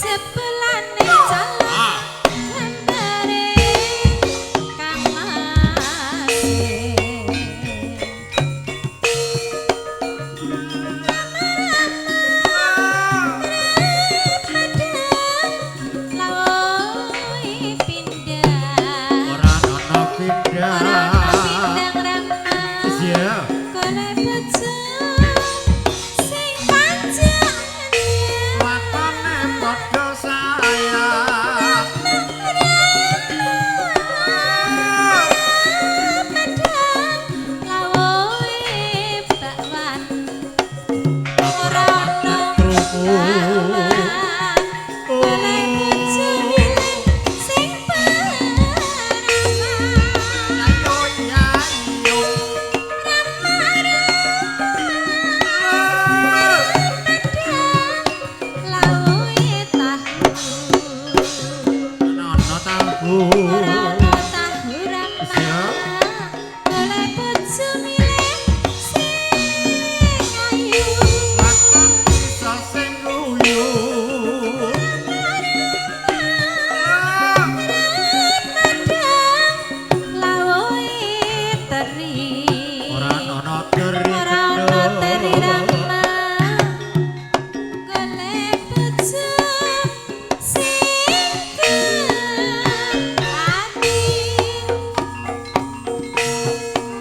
Jebulane calon gambare Kang Mas. Lawuhe pindang. Ora ana pindang. Ora ana pindang Rama. Iya. Golek bojo sing panjang. Watone padha sayang. Padang lawuhe bakwan. Ora ana Krungu. bakwan. Golek bojo milih sing perawan. Ayo ya yo. Lawuhe tahu. Ana tahu. Ora ana tahu Rama. Iya. Golek bojo milih sing ayu. Waton bisa sing guyu. Madang lawuhe teri. Ora ana teri. Ora ana teri Rama. Golek bojo sing ati.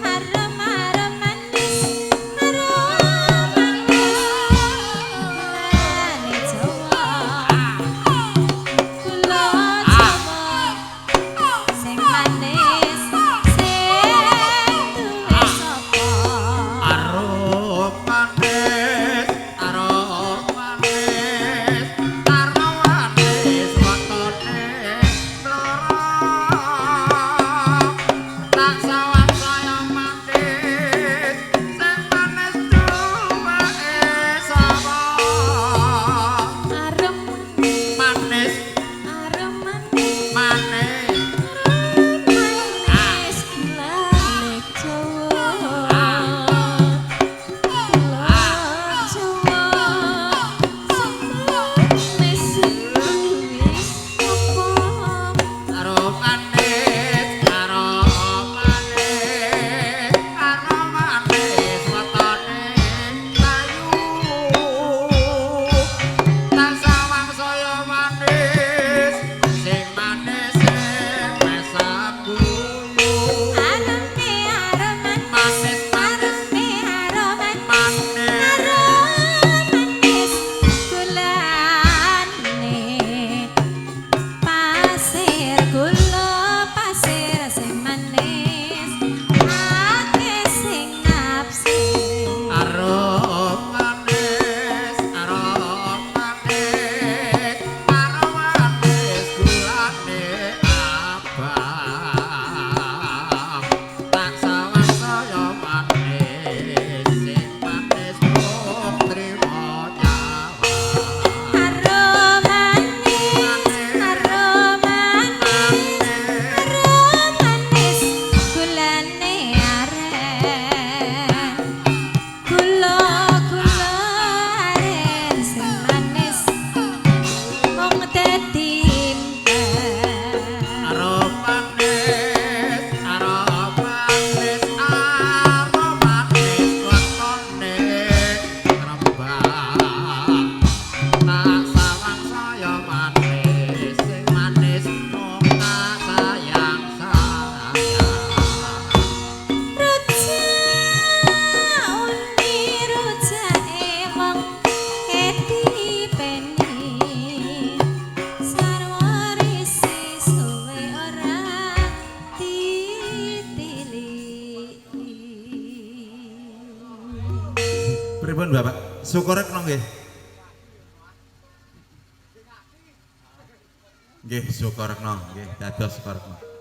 Harum harum manis, harum manis gulane Jawa. Gula Jawa sing manis sing duwe sapa? Arum manis, arum manis, arum manis wetone blora. Tak sawang saya manis, sing manis duweke sapa? Arum Manis, arum manis, manis. Arum manis gulane Jawa. Gula Jawa sing manis sing duwe sapa? Arum manis, arum manis, arum manis wetone layu. Tak sawang saya manis, sing manis sing mesap guyu. Arume arum manis, Manis, manis. Arume arum manis, Manis. Arum manis gulane pasir, gula pasir sing manis akeh sing nafsir. Arum manis, arum manis, arum manis gulane abang. Tak sawang saya manis, sing manis mung trimo nyawang. Arum manis, arum manis, arum manis gulane aren. Gula gula aren sing manis mung dadi impen. Arum manis, arum manis, arum manis wetone Rembang. Tak sawang saya manis, sing manis mung tak sayang sayang. Rujak uni rujake wong edi peni. Sarwa risi suwe ora ditiliki. Pripun Bapak? Sukorekno nggih. Nggih, Sukorekno, nggih, dados Sukorekno.